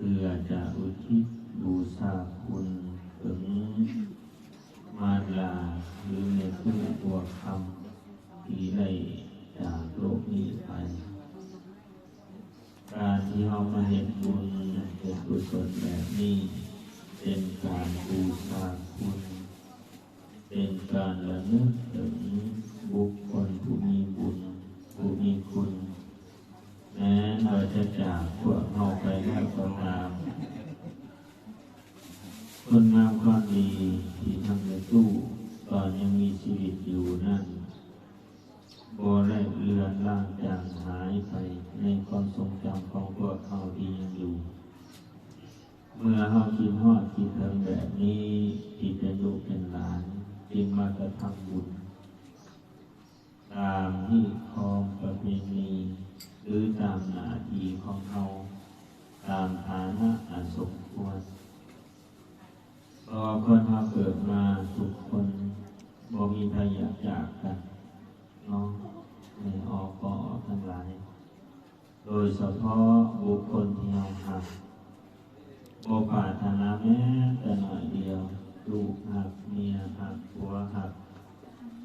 ເພື່ອຈະອຸທິດບູຊາຄຸນເຖິງມາດາ ຫຼື ແມ່ຕູ້ບົວຄຳ ທີ່ໄດ້ຈາກໂລກນີ້ໄປ. ການທີ່ເຮົາມາເຮັດບຸນເຮັດກຸສົນແບບນີ້ ເປັນການບູຊາຄຸນ ເປັນການລະນຶກເຖິງບຸກຄົນຜູ້ມີບຸນ ຜູ້ມີຄຸນ ແມ່ນວ່າຈະຈາກພວກເຮົາໄປແລ້ວກໍຕາມ, ຄຸນງາມຄວາມດີທີ່ທັງແມ່ຕູ້ຕອນຍັງມີຊີວິດຢູ່ນັ້ນ ບໍ່ໄດ້ເລືອນລາງຈາງຫາຍໄປໃນຄວາມຊົງຈຳຂອງພວກເຮົາທີ່ຍັງຢູ່. ເມື່ອເຮົາຄິດຮອດຄິດເຖິງແບບນີ້ ທີ່ເປັນລູກເປັນຫຼານຈຶ່ງມາກະທຳບຸນ ຕາມຮີດຄອງປະເພນີ ຫຼື ຕາມໜ້າທີ່ຂອງເຮົາ ຕາມຖານະອັນສົມຄວນ. ເພາະວ່າຄົນເຮົາເກີດມາທຸກຄົນ ບໍ່ມີໃຜຢາກຈາກກັນເນາະ ແມ່ອອກພໍ່ອອກທັງຫຼາຍ. ໂດຍສະເພາະບຸກຄົນທີ່ເຮົາຮັກ ບໍ່ປາດຖະໜາແມ້ແຕ່ໜ້ອຍດຽວ, ລູກຮັກ, ເມຍຮັກ, ຜົວຮັກ,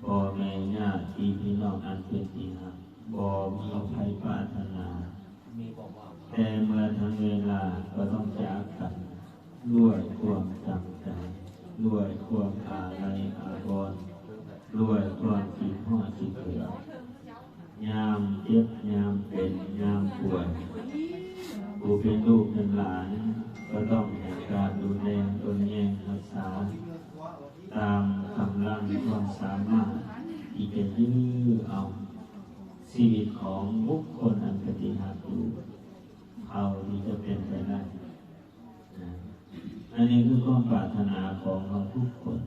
ພໍ່ແມ່, ຍາດຕິພີ່ນ້ອງອັນເປັນທີ່ຮັກ ບໍ່ມີໃຜປາດຖະໜາ, ແຕ່ເມື່ອເຖິງເວລາກໍຕ້ອງຈາກກັນ ດ້ວຍຄວາມຈຳໃຈ, ດ້ວຍຄວາມອາໄລອາວອນ, ດ້ວຍຄວາມຄິດຮອດຄິດເຖິງ. ຍາມເຈັບ, ຍາມເປັນ, ຍາມປ່ວຍ, ຜູ້ເປັນລູກເປັນຫຼານກໍຕ້ອງໃຫ້ການດູແລເບິ່ງແຍງຮັກສາ ຕາມກຳລັງຄວາມສາມາດທີ່ຈະຢື້ອເອົາຊີວິດຂອງບຸກຄົນອັນເປັນທີ່ຮັກຢູ່ ເທົ່າທີ່ຈະເປັນໄປໄດ້. ອັນນີ້ຄືຄວາມປາດຖະໜາຂອງເຮົາທຸກຄົນ.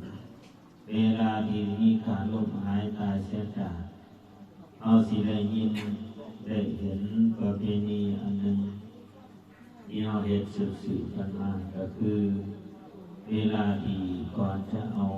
ເວລາທີ່ມີການລົ້ມຫາຍຕາຍເສຍຈາກ, ເຮົາຊິໄດ້ຍິນໄດ້ເຫັນປະເພນີອັນໜຶ່ງ ທີ່ເຮົາເຮັດສືບໆກັນມາ ກໍຄືເວລາທີ່ກ່ອນຈະເອົາ